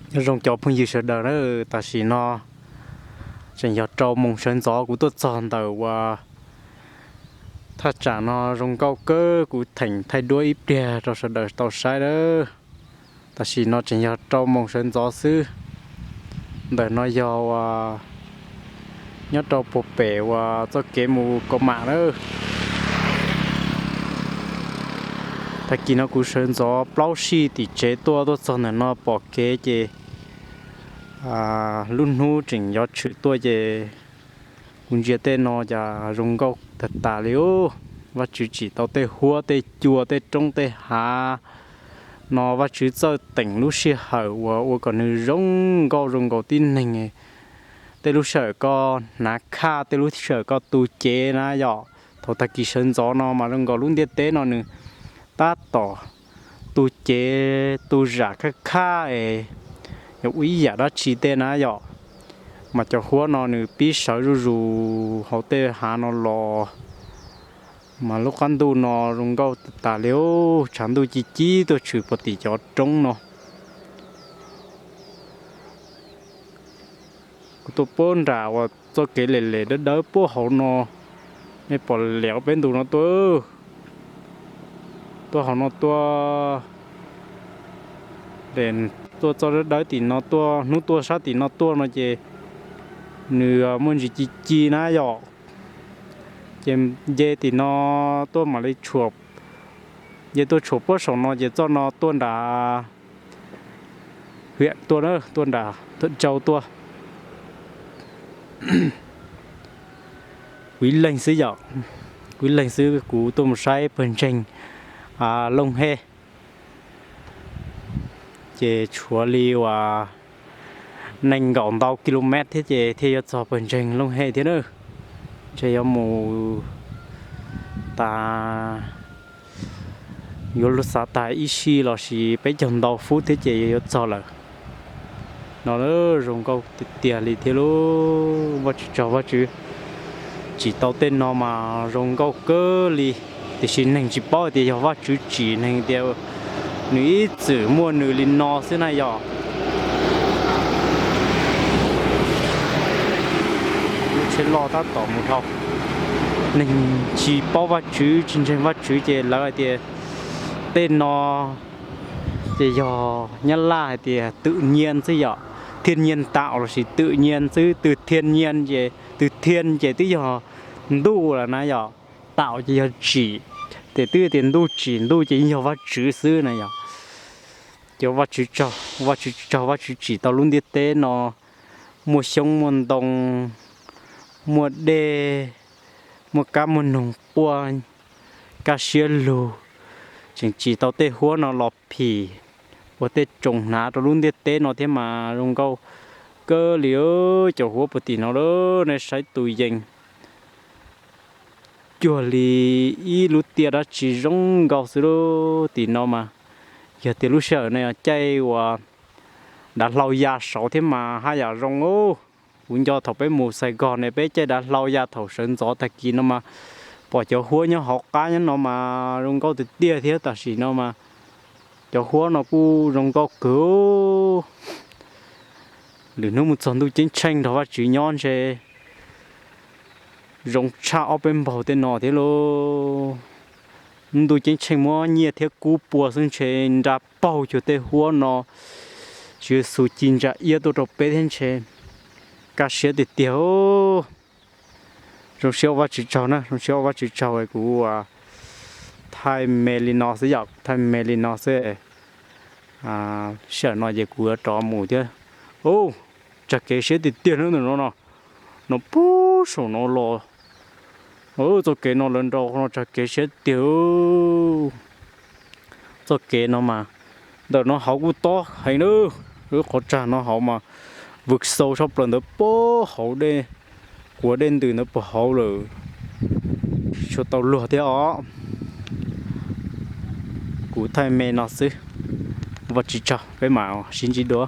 Nyob zoo cov phooj ywg sawv daws na, tam sim no tseem yog rau moos sawv ntxov kuv tuaj txog ntawm uas thaj tsam no zoo nkauj kawg, kuv theem thaij duab ib pliag rau sawv daws tau saib lawm. Tam sim no tseem yog rau moos sawv ntxov xwb. Ntawm no yog uas nyob rau puag pem uas txoj kev mus Kaus Mam lawm. Tag kis no kuv sawv ntxov plaub sij tim tsev tuaj, tuaj txog ntawm no pom kev ces lub hnub tseem yuav tshwm tuaj ces kuv ntsia tej no cas zoo nkauj tag tas li os. Vajtswv tsim tau tej huab tej cua tej roob tej hav no, Vajtswv txawj teem lub sij hawm uas ua kom nws zoo nkauj zoo nkaus tib neeg. Tej lub sij hawm koj hnav khaj, tej lub sij hawm koj tu cev na yom. Thaum tag kis sawv ntxov no mas zoo nkaus lub ntiaj teb no nws tab tom tu cev tu zam khaj khaj es yuav ua ib yam dab tsi tej na yom. Mas cov huab no nws pib sawv zuj zus hauv tej hav no los, mas lub qab ntuj no zoo nkauj tas tas li os. Tshav ntuj ci ci tuaj tshwm puag tim cov roob no. Kuv tuaj puag nram uas txoj kev lem lem dawb dawb puag hauv no, nej pom lem peb ntus no tuaj, tuaj hauv no tuaj, tuaj txoj dawb dawb tim no tuaj, hnub tuaj sab tim no tuaj no ces nws muaj ntsis ci ci na yom. Ces nce tim no tuaj mam li tshuam, nce tuaj tshuam puag saum no ces txoj no tuaj nram hiam tuaj na, tuaj nram Thuam Tsau tuaj. Kuv ib leeg xwb yom, kuv ib leeg xwb kuv tuaj mus saib pawg ntseeg Looj Hej. Ces tshuav li uas nees nkaum ntau kilomev thiab ces thiaj yuav txog pawg ntseeg Looj Hej thiab na. Ntshe yuav mus tas, yuav luag xav tas ib sij lossis peb caug ntau fub thiab ces yuav txog lawm. No zoo nkauj tiag tiag li thiab lauj. Vajtswv tsaug, Vajtswv tsim tau tej no mas zoo nkauj kawg li, tiam sis neeg tsis paub hais tias yog Vajtswv tsim, neeg tias nws ib txwm muaj nws li no xwb na yom. Lub tsheb loj tab tom mus dhau. Neeg tsis paub Vajtswv tsis ntseeg Vajtswv ces lawv hais tias tej no ces yog Nyab Laj hais tias tự nhiên xwb yom, thiên nhiên tạo lossis tự nhiên xwb. Từ thiên nhiên ces từ thiên ces twb yog ntuj lawm na yom, tạo ces yog tsim, ces twb tias ntuj tsim ntuj ces yeej yog Vajtswv xwb na yom. Ces Vajtswv tsaug, Vajtswv tsaug, Vajtswv tsim tau lub ntiaj teb no muaj xyoob muaj ntoo, muaj dej, muaj kab muaj noog quaj, kaj siab lug, tseem tsim tau tej huab no los phim ua tej tsoos hnav rau lub ntiaj teb no thiab mas zoo nkauj kawg li. Cov huab puag tim no lawm nej saib tus yees cuag li ib lub tiaj dab tsi zoo nkauj xwb lauj. Tim no mas yog tias lub sij hawm no yog caij uas dav hlau ya saud thiab mas haj yam zoo. Kuv nco thaum peb mus Saigon ne peb caij dav hlau ya thaum sawv ntxov tag kis no mas pom cov huab nyob hauv qab nyob no mas zoo nkauj tiag tiag thiab. Tam sim no mas cov huab no kuj zoo nkauj kawg. Lwm hnub mus txog ntuj ceeb tsheej nrog Vajtswv nyob ntshe zoo tshaj ob peb npaug tej no thiab lauj. Ntuj ceeb tsheej muab nyiaj thiab kub pua xwb ntshe nra paug cuag tej huab no, Tswv Yexus ci ntsa iab tuaj rau peb thiab ntshe kaj siab tiag tiag. Zoo siab ua Vajtswv tsaug na, zoo siab ua Vajtswv tsaug kuv thaij me li no xwb yom, kuv thaij me li no xwb. Sij hawm no ces kuv yuav rov mus thiab. Tsag kev siab tiag tiag na ntawm no no, no puag saum no los. Txoj kev no lawv nrau no tsag kev siab tiag. Txoj kev no mas ntawm no hauv kuj tob heev na, lub qhov tsag no hauv mas vwm xau sab plaws ntawd puag hauv dej, quav dej ntws ntawd puag hauv lawm. Tsis tshua tau luag thiab os. Kuv thaij me no xwb, Vajtswv tsaug, peb mam sib ntsib dua.